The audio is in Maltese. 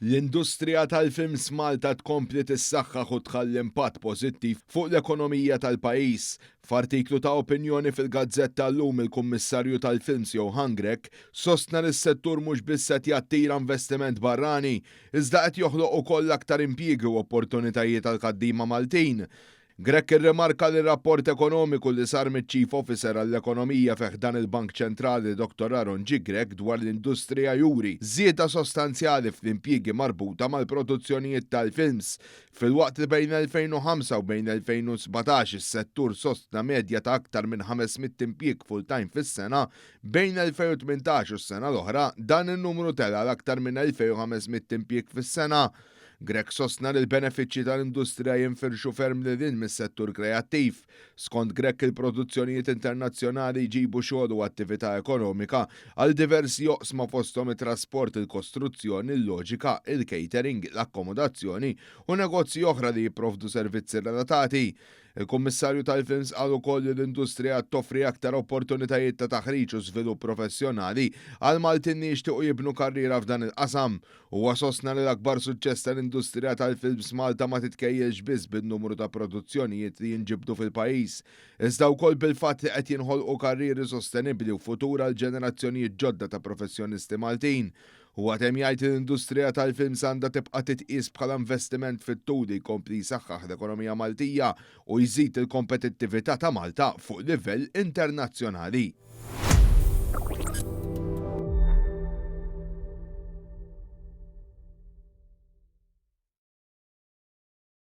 L-industrija tal-films Malta tkompli tissaħħaħ u tħalli impatt pożittiv fuq l-ekonomija tal-pajjiż. F'artiklu ta' opinjoni fil-gazzetta llum, il-Kummissarju tal-Films Johann Grech sostna li s-settur mhux biss qed jattira investiment barrani, iżda qed joħloq ukoll aktar impjiegi u opportunitajiet għall-ħaddiema Maltin. Grech irrimarka li rapport ekonomiku li sar miċ-Chief Officer għall-Ekonomija fi ħdan il-Bank Ċentrali Dr. Aaron G. Grech dwar l-industrija juri żieda sostanzjali fl-impjiegi marbuta mal-produzzjonijiet tal-films. Filwaqt li bejn 2005 u bejn 2017 is-settur sostna medja ta' aktar minn 500 impjieg full-time fis-sena, bejn 2018 u s-sena l-oħra dan in-numru tela' għal aktar minn 2500 impjieg fis-sena. Grech sostna li l-benefiċċji tal-industrija jinfirxu ferm lil hinn mis-settur kreattiv. Skont Grech, il-produzzjonijiet internazzjonali jġibu xogħol u attività ekonomika għal diversi oqsma fosthom it-trasport, il-kostruzzjoni, il-loġika, il-catering, l-akkomodazzjoni u negozji oħra li jipprovdu servizzi relatati. Il-Kummissarju tal-Films qal ukoll li l-industrija toffri aktar opportunitajiet ta' taħriġ u żvilupp professjonali għal Maltin li jixtiequ jibnu karriera f'dan il-qasam. Huwa sostna li l-akbar suċċess tal-industrija tal-films Malta ma titkejjelx biss bin-numru ta' produzzjonijiet li jinġibdu fil-pajjiż, iżda wkoll bil-fatt li qed jinħolqu karrieri sostenibbli u futur għal ġenerazzjonijiet ġodda ta' professjonisti Maltin. Huwa temm jgħid li l-industrija tal-films għandha tibqa' titqies bħala investiment fit-tul li jkompli jsaħħaħ l-ekonomija Maltija u jżid il-kompetittività ta' Malta fuq livell internazzjonali.